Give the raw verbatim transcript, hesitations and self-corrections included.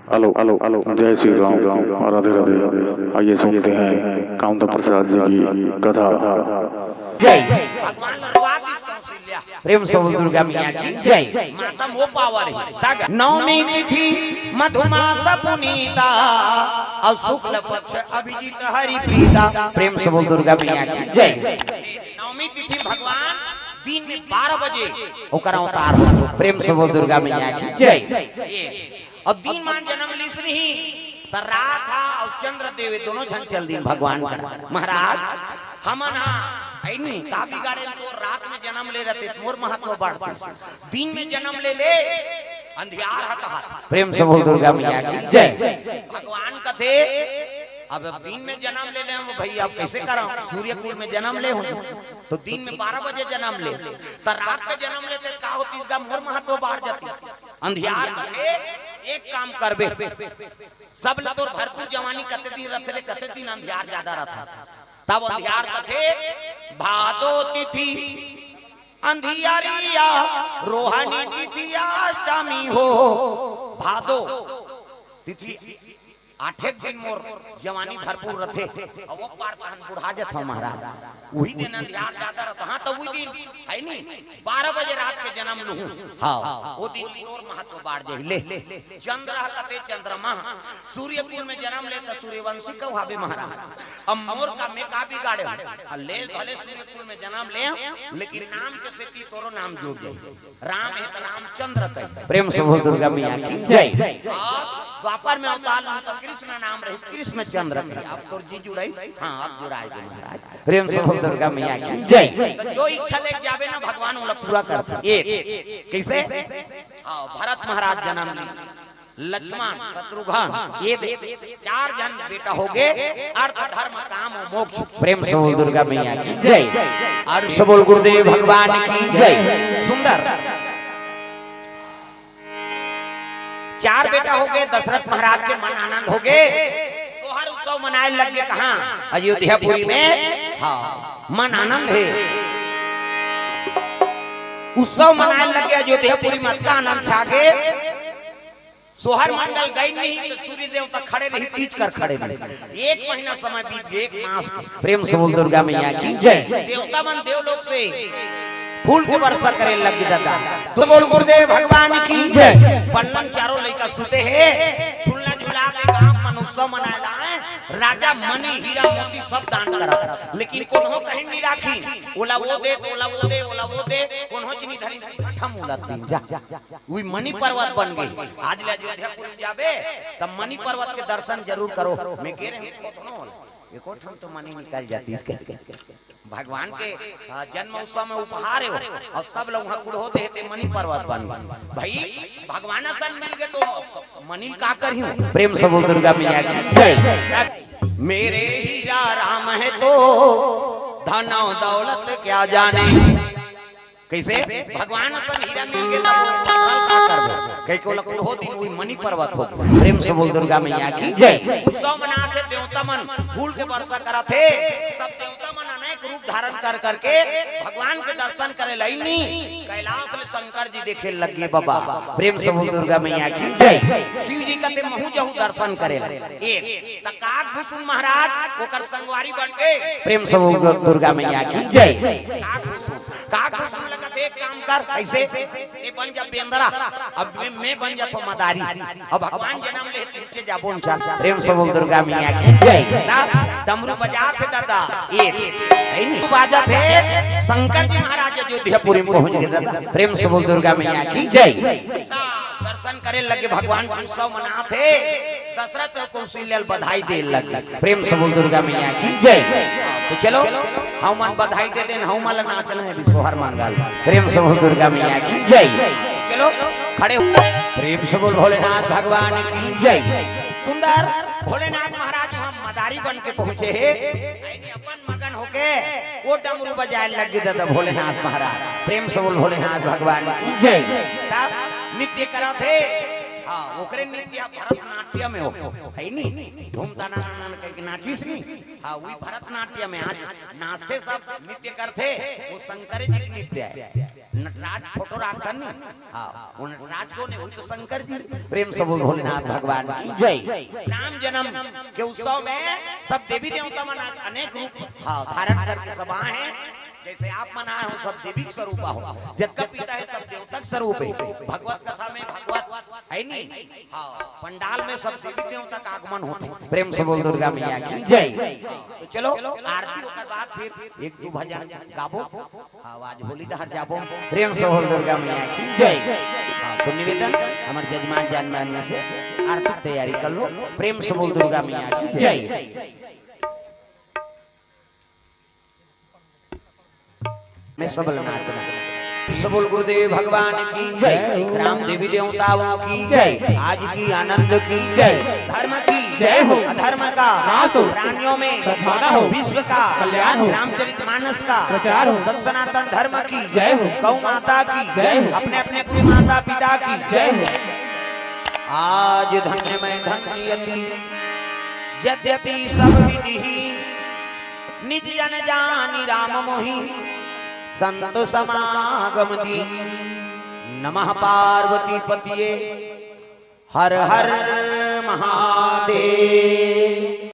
Hello, hello, hello, जय श्री राम, राम, राधे, राधे। आइए सुनते हैं कामता प्रसाद जी की कथा। जय। भगवान ल रोवा दिस कौशिल्या। प्रेम से बोल दुर्गा मैया की जय। माता मोह पावर है। तग नवमी तिथि मधुमास पुनीता, और शुक्ल पक्ष अभिजीत हरि प्रीता। प्रेम से बोल दुर्गा मैया की जय। नवमी तिथि भगवान दिन में बारह बजे ओकर अवतार हो। प्रेम से बोल दुर्गा मैया की जय। ये और दिन मान जन्म लीस नहीं, त रात हा और चंद्र देव दोनों झन चल दिन भगवान करा। महाराज, हमन हा ऐनी का बिगाड़े, तो रात में जन्म ले रहते, मोर महत्व बढ़ते। दिन में जन्म ले ले, अंधियार हा कहा। प्रेम से बोल दुर्गा मैया की जय। भगवान कथे, अब दिन में जन्म ले ले, हम भैया अब कैसे करा, सूर्य कुल में जन्म ले हो, तो दिन में बारह बजे जन्म ले, त रात के जन्म लेते का होती, इसका मोर महत्व बढ़ जाती। अंधियार कथे, एक काम करबे, सब ल तोर भरपूर जवानी कते दिन रथे रे, कते दिन अंधियार ज्यादा रथे। तब अंधियार कथे, भादो तिथि अंधियारिया, रोहिणी तिथि अष्टमी हो। भादो तिथि आठेक दिन मोर जवानी भरपूर रथे, अउ ओ पार तहन बुढ़ा जथव महाराज। उही दिन अंधियार जादा रहत, हाँ, त उही दिन है नी, बारह बजे रात के जन्म लुहूं। हाँ, ओ दिन तोर महत्व बाढ़ जाही। ले, चंद्र ह कते चंद्रमा, सूर्य कुल में जन्म ले त सूर्यवंशी कहवाबे महाराज। अब मोर का में का बिगाड़े हो? आ ले भले सूर्य कुल में जन्म ले, लेकिन नाम के सेती तोरो नाम जुड़ जाही। राम हे त रामचंद्र कही। प्रेम से बोल दुर्गा मैया की जय। और द्वापर में अवतार लूं त कृष्ण नाम रही, कृष्णचंद्र कही। अब तोर जी जुड़ाई, हाँ, अब जुड़ाए दे महाराज। प्रेम से बोल दुर्गा मैया की जय। तो जो इच्छा लेके जाबे ना, भगवान ओला पूरा करथे। एक, कैसे? हाँ, भरत महाराज जन्म ली, लक्ष्मण, शत्रुघ्न, ये दे, चार जन बेटा होगे, अर्थ, धर्म, काम और मोक्ष। प्रेम से बोल दुर्गा मैया की जय। अर्थ से बोल गुरुदेव भगवान की जय। सुंदर। चार बेटा होगे, दशरथ महाराज के मन आनंद होगे, सोहर उत्सव मनाए लग गे। कहाँ? अयोध्यापुरी में। हाँ, मन आनंद हे, उत्सव मनाए लग गे अयोध्यापुरी में, अतका आनंद छा गे। सोहर मंडल गई नहीं तो सूर्य देवता खड़े रही, तीज कर खड़े रही। एक महीना समय बीत गया, एक मास के। प्रेम से बोल दुर्गा मैया की जय। देवता मन देवलोक से फूल के वर्षा करे लग गई दादा। तो बोल गुरुदेव भगवान की जय। पन्नम चारों लइका सुते हे, झुलना झुला के गांव मन उत्सव मनाए लाए। राजा मणि हीरा मोती सब दान करत, लेकिन कोनो कहीं नहीं राखी। ओला वो दे, ओला वो दे, ओला वो दे, कोनो चीज नहीं धरी, हम ओला दीन जा। उही मणि पर्वत बन गई। आज ले अयोध्यापुरी जाबे, तब मणि पर्वत के दर्शन जरूर करो। मैं गे रहे हूँ, एको ठन तो मणि निकल जाती इसके। भगवान के, आ, जन्म उत्सव में उपहार हो, और सब लोग वहाँ कुड़हो देते, मणि पर्वत बन गए। भाई, भगवान असन मिल गए तो मणि का करी हूँ? प्रेम से बोल दुर्गा मैया की जय। मेरे हीरा राम है तो धन और दौलत क्या जाने। कैसे? भगवान असन हीरा मिल गए तो का करबो? कहीं को लकुड़ हो दिन वही मणि पर्वत हो। प्रेम से बोल दुर्गा मैया की जय। उत्सव मनाथे देवता मन, फूल के वर्षा कराथे, सब देवता मन अनेक रूप धारण कर करके भगवान के दर्शन करे लइनी। कैलाश ले शंकर जी देखे लग गे बाबा। प्रेम से बोल दुर्गा मैया की जय। शिव जी कहते महू जहू दर्शन करे ला। एक त काकभूषुंड महाराज ओकर संगवारी बन गए। प्रेम से बोल दुर्गा मैया की जय। काकभूषुंड, काकभूषुंड लगत एक काम कर, ऐसे ए बन जा बेंदरा, अब मैं, मैं बन जाथो मदारी। अब भगवान जन्म ले तुझे जाबो न चल। प्रेम से बोल दुर्गा मैया की जय। दा, डमरू बजाथे दादा, ये है नी? बाजथे शंकर जी महाराज अयोध्यापुरी में पहुंच गए दादा। प्रेम से बोल दुर्गा मैया की जय। दर्शन करे लगे, भगवान के उत्सव मनाथे। दशरथ और कौशल्या ल बधाई दे लगे। प्रेम से बोल दुर्गा मैया की जय। तो चलो, हम मन बधाई दे देन, हम मन ला नाचना है अभी सोहर मंगल। प्रेम से बोल दुर्गा मैया की जय। चलो, खड़े हो। प्रेम से बोल भोलेनाथ भगवान की जय। सुंदर भोलेनाथ महाराज वहाँ मदारी बन के पहुंचे हे। अपन मगन होके वो डमरू बजाए लग गए दादा भोलेनाथ महाराज। प्रेम से बोल भोलेनाथ भगवान की जय। तब नृत्य करत हे। हाँ, ओकरे नृत्य भरतनाट्यम हो, है नी? धूम ताना नाना करके नाचिस नी। हाँ, वही भरतनाट्यम में आज नाचथे सब, नृत्य करथे, वो शंकर जी के नृत्य है। नटराज फोटो राखथन नी। हाँ, वो नटराज कोन हे? वही तो शंकर जी। प्रेम से बोल भोलेनाथ भगवान की जय। राम जन्म के उत्सव में सब देवी देवता मन अनेक रूप, हाँ, धारण करके सब आए हैं। जैसे आप मन आए हो, सब देवी के स्वरूप हो, जतका पिता है सब देवता के स्वरूप है। भगवत कथा में भगवत है नी। हाँ, पंडाल में सब देवी देवता का आगमन होथे। प्रेम से बोल दुर्गा मैया की जय। हाँ, तो चलो आरती ओकर बाद फिर एक दो भजन गाबो। हाँ, आज होली डहर जाबो। प्रेम से बोल दुर्गा मैया की जय। हाँ, तो निवेदन हमर जजमान जान मान में से आरती तैयारी कर लो। प्रेम से बोल दुर्गा मैया की जय। जय। में सबल नाचना। सबल गुरुदेव भगवान की जय। ग्राम देवी देवताओं की जय। आज की आनंद की जय। धर्म की जय हो। अधर्म का नाश हो। प्राणियों में सद्भावना हो। विश्व का कल्याण हो। रामचरित मानस का प्रचार हो। सत सनातन धर्म की जय हो। गौ माता की जय हो। अपने अपने गुरु माता पिता की जय हो। आज धन्य मैं धन्य यति, यद्यपि सब विधि निज जन जानि राम मोहि संत समागम दी। नमः पार्वती पतिये हर हर महादेव।